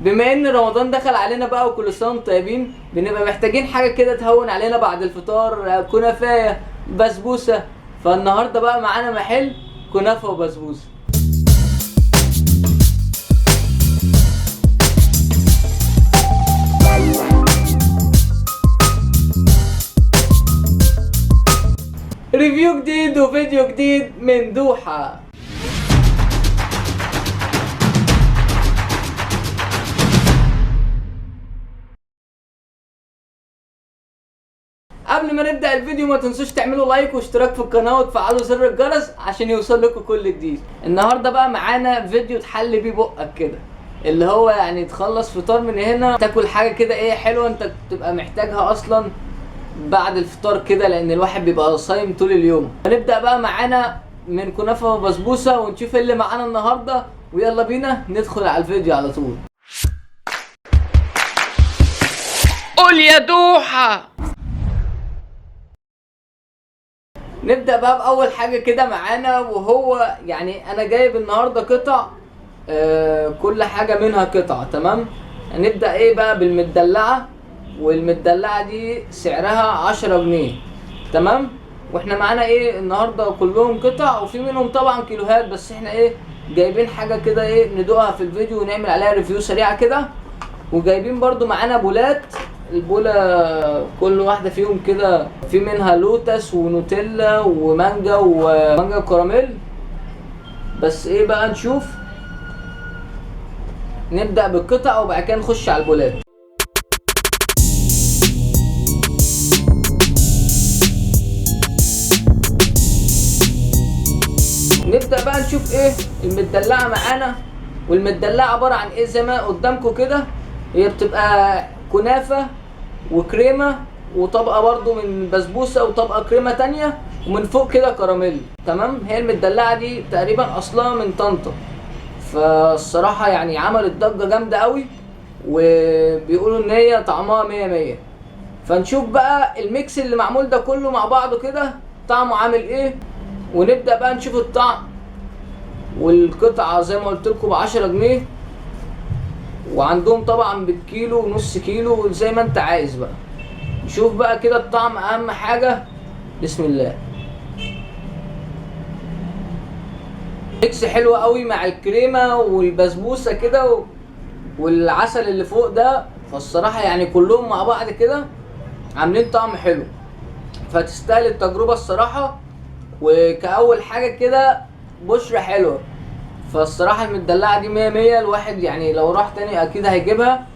بما ان رمضان دخل علينا بقى وكل سنة وانتم طيبين، بنبقى محتاجين حاجة كده تهون علينا بعد الفطار، كنافايه بسبوسه. فالنهارده بقى معانا محل كنافه وبسبوسه. review جديد وفيديو جديد من دوحة. قبل ما نبدأ الفيديو ما تنسوش تعملوا like واشتراك في القناة وتفعلوا زر الجرس عشان يوصل لكم كل جديد. النهاردة بقى معانا فيديو تحل بيه بقك كده، اللي هو يعني تخلص فطار من هنا تاكل حاجة كده ايه حلوة انت بتبقى محتاجها اصلا بعد الفطار كده، لان الواحد بيبقى صايم طول اليوم. هنبدأ بقى معانا من كنافة وبسبوسة ونشوف اللي معانا النهاردة، ويلا بينا ندخل على الفيديو على طول. قول يا دوحة. نبدأ بقى بأول حاجة كده معانا، وهو يعني أنا جايب النهاردة قطع، كل حاجة منها قطعة. تمام، هنبدأ إيه بقى بالمدلعة، والمدلعة دي سعرها 10 جنيه. تمام، واحنا معانا إيه النهاردة كلهم قطع، وفي منهم طبعا كيلوهات، بس احنا إيه جايبين حاجة كده إيه ندوقها في الفيديو ونعمل عليها review سريعة كده. وجايبين برضو معانا بولات، البولة كل واحدة فيهم كده في منها لوتس ونوتيلا ومانجا ومانجا كراميل. بس ايه بقى نشوف، نبدأ بالقطع وبعد كده نخش على البولات. نبدأ بقى نشوف ايه المدلعة معانا. والمدلعة عبارة عن ايه زي ما قدامكم كده، هي بتبقى كنافة وكريمة وطبقة برضو من بسبوسة وطبقة كريمة تانية ومن فوق كده كراميل. تمام، هي المدلعة دي تقريبا اصلها من طنطا، فالصراحة يعني عملت ضجة جامدة قوي وبيقولوا ان هي طعمها مية مية. فنشوف بقى ال mix اللي معمول ده كله مع بعضه كده طعمه عامل ايه، ونبدأ بقى نشوف الطعم. والقطعة زي ما قلت لكم ب10 جنيه، وعندهم طبعا بالكيلو ونص كيلو زي ما انت عايز بقى. نشوف بقى كده الطعم اهم حاجة. بسم الله. mix حلو قوي مع الكريمة والبسبوسة كده والعسل اللي فوق ده، فالصراحة يعني كلهم مع بعض كده عاملين طعم حلو، فتستاهل التجربة الصراحة. وكأول حاجة كده بشرة حلوة، فالصراحة المدلعة دي مية مية، الواحد يعني لو راح تاني أكيد هيجيبها.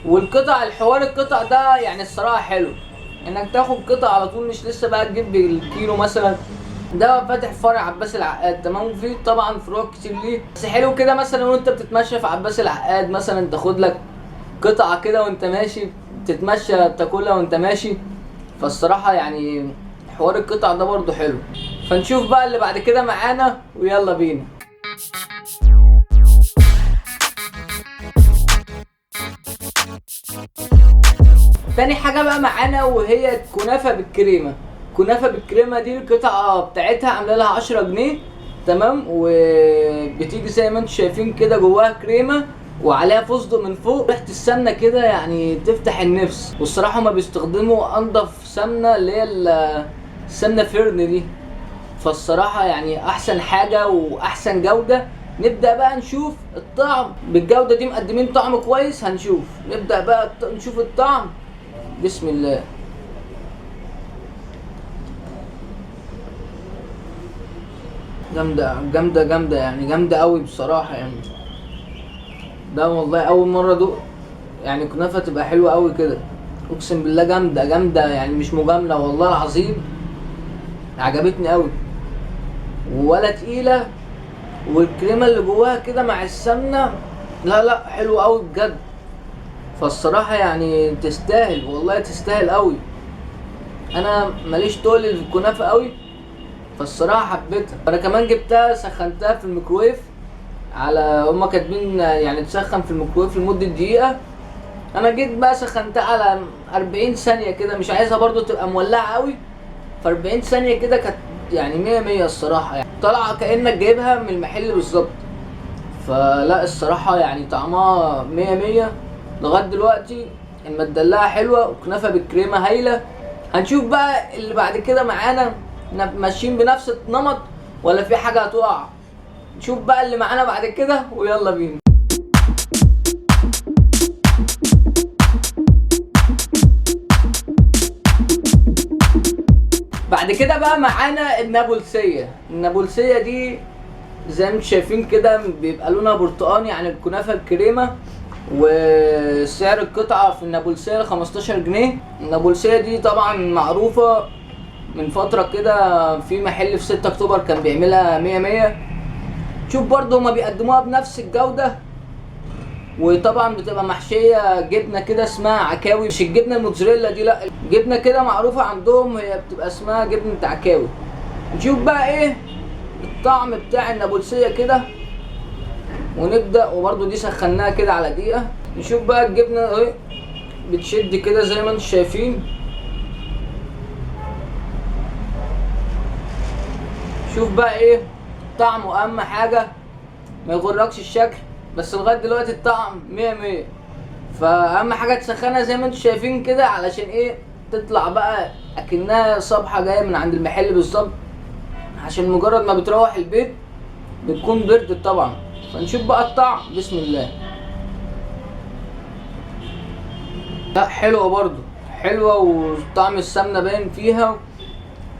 والقطع، الحوار القطع ده يعني الصراحة حلو إنك تاخد قطع على طول، مش لسه بقى تجيب بالكيلو مثلا. ده فاتح فرع عباس العقاد، تمام، وفي طبعا فروع كتير ليه، بس حلو كده مثلا وانت بتتمشى في عباس العقاد مثلا تاخد لك قطعة كده وانت ماشي، تتمشى تاكلها وانت ماشي. فالصراحة يعني حوار القطع ده برضو حلو. فنشوف بقى اللي بعد كده معانا، ويلا بينا. تاني حاجة بقى معانا وهي كنافة بالكريمة. كنافة بالكريمة دي القطعة بتاعتها عاملة لها 10 جنيه، تمام، وبتيجي زي ما انتم شايفين كده جواها كريمة وعليها فستق من فوق، ريحة السمنة كده يعني تفتح النفس. والصراحة هما بيستخدموا أنضف سمنة اللي هي السمنة فرن دي، فالصراحة يعني أحسن حاجة وأحسن جودة. نبدأ بقى نشوف الطعم بالجودة دي، مقدمين طعم كويس، هنشوف. نبدأ بقى نشوف الطعم. بسم الله. جامدة جامدة جامدة يعني جامدة قوي بصراحة. يعني ده والله أول مرة أدوق يعني كنافة تبقى حلوة قوي كده، أقسم بالله جامدة جامدة يعني مش مجاملة والله العظيم، عجبتني قوي ولا تقيلة، والكريمة اللي جواها كده مع السمنة، لا لا حلوة قوي بجد. فالصراحة يعني تستاهل والله، تستاهل قوي. أنا ماليش تقل في الكنافة قوي، فالصراحة حبيتها. أنا كمان جبتها سخنتها في الميكرويف، على هما كاتبين يعني تسخن في الميكرويف لمدة دقيقة، أنا جيت بقى سخنتها على 40 ثانية كده، مش عايزها برضو تبقى مولعة قوي، ف 40 ثانية كده كانت يعني مية مية الصراحة، يعني طالعة كأنك جايبها من المحل بالظبط. فلا الصراحة يعني طعمها مية مية لغاية دلوقتي. المدلعة حلوة وكنافة بالكريمة هايلة. هنشوف بقى اللي بعد كده معانا ماشيين بنفس النمط ولا في حاجة هتقع. نشوف بقى اللي معانا بعد كده ويلا بينا. بعد كده بقى معانا النابلسية. النابلسية دي زي ما انتم شايفين كده بيبقى لونها برتقاني عن الكنافة الكريمة، وسعر القطعة في النابلسية 15 جنيه. النابلسية دي طبعا معروفة من فترة كده، في محل في 6 اكتوبر كان بيعملها 100 100. شوف برضو هما بيقدموها بنفس الجودة، وطبعا بتبقى محشية جبنة كده اسمها عكاوي، مش الجبنة الموتزاريلا دي، لا جبنة كده معروفة عندهم، هي بتبقى اسمها جبنة عكاوي. نشوف بقى ايه الطعم بتاع النابلسية كده ونبدأ. وبرضو دي سخناها كده على دقيقة. نشوف بقى الجبنة اهي بتشد كده زي ما انتم شايفين. شوف بقى ايه طعمه، اهم حاجة ما يغركش الشكل، بس لغاية دلوقتي الطعم مية مية. فاهم حاجة تسخنها زي ما انتم شايفين كده علشان ايه تطلع بقى اكنها صبحة جاية من عند المحل بالظبط، عشان مجرد ما بتروح البيت بتكون بردت طبعا. فنشوف بقى الطعم، بسم الله. لا حلوة برضو، حلوة وطعم السمنة باين فيها،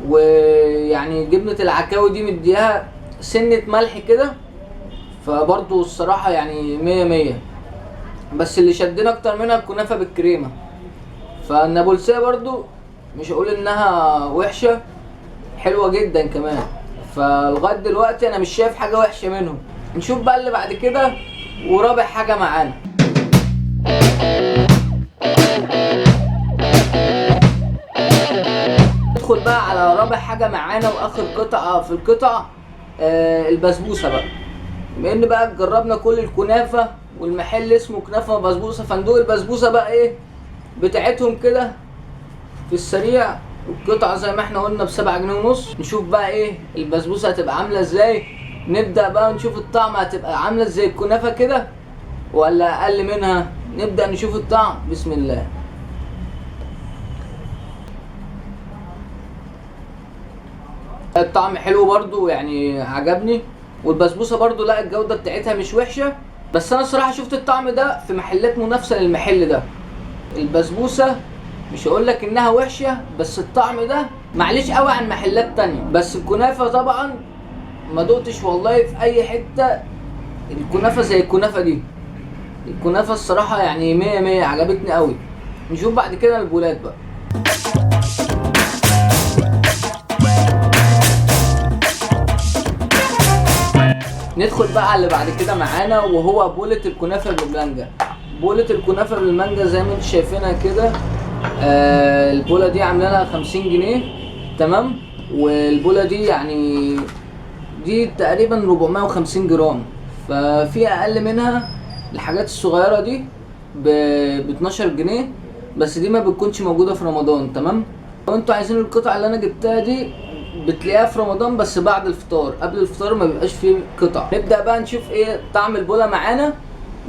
ويعني جبنة العكاوي دي مديها سنة ملح كده، فبرضو الصراحة يعني مية مية. بس اللي شدنا اكتر منها الكنافة بالكريمة. فالنابلسية برضو مش هقول انها وحشة، حلوة جدا كمان. فلغاية دلوقتي انا مش شايف حاجة وحشة منهم. نشوف بقى اللي بعد كده ورابع حاجة معانا. ندخل بقى على رابع حاجة معانا واخر قطعة في القطع، البسبوسة بقى. بما ان بقى جربنا كل الكنافة والمحل اسمه كنافة وبسبوسة، فندوق البسبوسة بقى ايه بتاعتهم كده في السريع. القطعة زي ما احنا قلنا بسبعة جنيه ونص. نشوف بقى ايه البسبوسة هتبقى عاملة ازاي. نبدأ بقى نشوف الطعم هتبقى عاملة ازاي الكنافة كده ولا اقل منها. نبدأ نشوف الطعم، بسم الله. الطعم حلو برضو يعني عجبني، والبسبوسة برضو لا الجودة بتاعتها مش وحشة. بس انا الصراحة شفت الطعم ده في محلات منافسة للمحل ده. البسبوسة مش هقول لك انها وحشة، بس الطعم ده معلش قوي عن محلات تانية. بس الكنافة طبعا ما دقتش والله في اي حتة الكنافة زي الكنافة دي. الكنافة الصراحة يعني مية مية، عجبتني قوي. نشوف بعد كده البولات بقى. ندخل بقى على اللي بعد كده معانا، وهو بولة الكنافة بالمانجا. بولة الكنافة بالمانجا زي ما انتم شايفينها كده، البولة دي عاملة لها 50 جنيه، تمام. والبولة دي يعني دي تقريبا 450 جرام، ففي اقل منها الحاجات الصغيرة دي ب 12 جنيه، بس دي ما بتكونش موجودة في رمضان، تمام. لو انتوا عايزين القطعة اللي انا جبتها دي بتلاقيها في رمضان بس بعد الفطار، قبل الفطار ما بيبقاش فيه قطع. نبدأ بقى نشوف ايه طعم البولة معانا.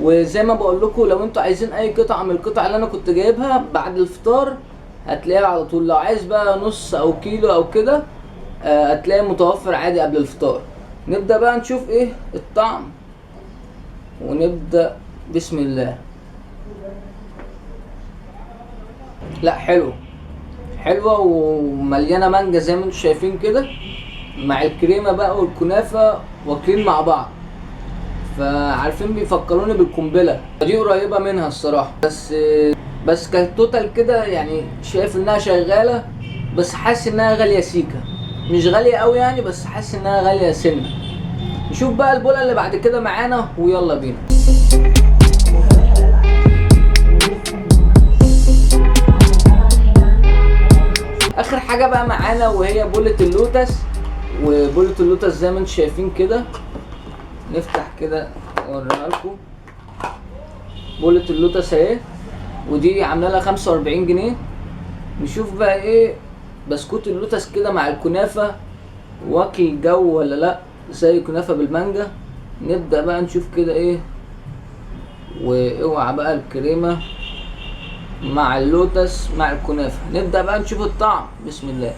وزي ما بقول لكم لو انتوا عايزين اي قطعة من القطع اللي انا كنت جايبها بعد الفطار هتلاقيها على طول. لو عايز بقى نص او كيلو او كده، هتلاقي متوفر عادي قبل الفطار. نبدأ بقى نشوف ايه الطعم، ونبدأ بسم الله. لا حلو، حلوة ومليانة مانجا زي ما انتم شايفين كده، مع الكريمة بقى والكنافة واكلين مع بعض. فعارفين بيفكروني بالقنبلة دي، قريبة منها الصراحة. بس كتوتال كده يعني شايف انها شغالة، بس حاسس انها غالية سيكة، مش غالية قوي يعني، بس حاسس انها غالية سنة. نشوف بقى البولة اللي بعد كده معانا ويلا بينا. اخر حاجة بقى معانا وهي بولة اللوتس. وبولة اللوتس زي ما انتم شايفين كده، نفتح كده اوريها لكم. بولة اللوتس اهي، ودي عامله لها 45 جنيه. نشوف بقى ايه بسكوت اللوتس كده مع الكنافة، واكل الجو ولا لا زي الكنافة بالمانجا. نبدأ بقى نشوف كده ايه. واوعى بقى الكريمة مع اللوتس مع الكنافة. نبدأ بقى نشوف الطعم. بسم الله.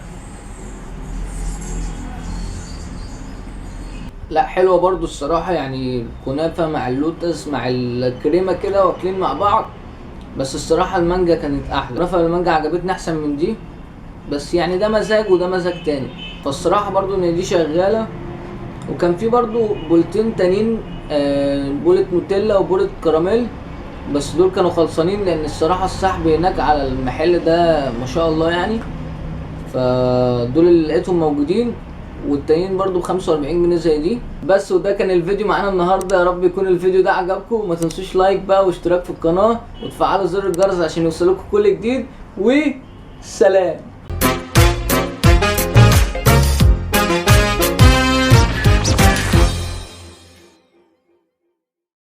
لا حلوة برضو الصراحة، يعني الكنافة مع اللوتس مع الكريمة كده واكلين مع بعض. بس الصراحة المانجا كانت أحلى. الكنافة المانجا عجبتني أحسن من دي، بس يعني ده مزاج وده مزاج تاني. فالصراحة برضو إن دي شغالة. وكان في برضو بولتين تانيين، بولة نوتيلا وبولة كراميل، بس دول كانوا خلصانين لأن الصراحة السحب هناك على المحل ده ما شاء الله يعني. فدول اللي لقيتهم موجودين، والتانيين برضو ب45 جنيه زي دي بس. وده كان الفيديو معانا النهارده، يا رب يكون الفيديو ده عجبكم. وما تنسوش like بقى واشتراك في القناة وتفعلوا زر الجرس عشان يوصلكم كل جديد. وسلام.